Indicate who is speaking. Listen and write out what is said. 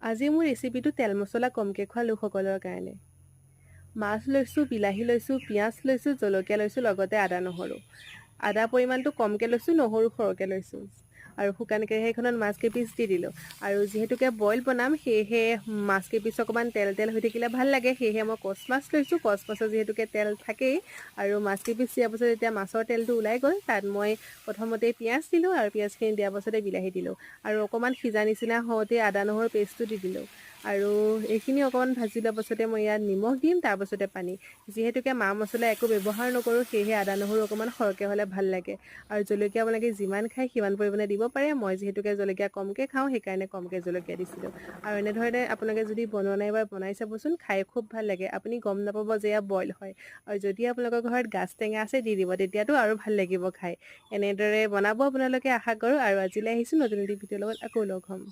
Speaker 1: আজি মোৰ ৰেচিপিটো তেল মছলা কমকৈ খোৱা লোকসকলৰ কাৰণে। মাছ লৈছোঁ, বিলাহী লৈছোঁ, পিঁয়াজ লৈছোঁ, জলকীয়া লৈছোঁ, লগতে আদা নহৰু। আদা পৰিমাণটো কমকৈ লৈছোঁ, নহৰু সৰহকৈ লৈছোঁ। আৰু শুকান কেৰাহীখনত মাছ কেইপিচ দি দিলোঁ। আৰু যিহেতুকে বইল বনাম, সেয়েহে মাছ কেইপিচ অকণমান তেল তেল হৈ থাকিলে ভাল লাগে। সেয়েহে মই কচ মাছ লৈছোঁ। কচ মাছৰ যিহেতুকে তেল থাকেই। আৰু মাছ কেইপিচ দিয়াৰ পাছত যেতিয়া মাছৰ তেলটো ওলাই গ'ল, তাত মই প্ৰথমতে পিঁয়াজ দিলোঁ আৰু পিঁয়াজখিনি দিয়াৰ পাছতে বিলাহী দিলোঁ। আৰু অকণমান সিজা নিচিনা হওঁতে আদা নহৰু পেষ্টটো দি দিলোঁ। আৰু এইখিনি অকণমান ভাজি লোৱাৰ পাছতে মই ইয়াত নিমখ দিম, তাৰপাছতে পানী। যিহেতুকে মা মছলা একো ব্যৱহাৰ নকৰোঁ, সেয়েহে আদা নহৰু অকণমান সৰহকৈ হ'লে ভাল লাগে। আৰু জলকীয়া আপোনালোকে যিমান খায় সিমান পৰিমাণে দিব পাৰে। মই যিহেতুকে জলকীয়া কমকৈ খাওঁ, সেইকাৰণে কমকৈ জলকীয়া দিছিলোঁ। আৰু এনেধৰণে আপোনালোকে যদি বনোৱা নাই, এবাৰ বনাই চাবচোন, খাই খুব ভাল লাগে। আপুনি গম নাপাব যে এয়া বইল হয়। আৰু যদি আপোনালোকৰ ঘৰত গাজ টেঙা আছে, দি দিব, তেতিয়াতো আৰু ভাল লাগিব খাই। এনেদৰে বনাব আপোনালোকে, আশা কৰোঁ। আৰু আজিলৈ আহিছোঁ, নতুন এটি ভিডিঅ'ৰ লগত আকৌ লগ হ'ম।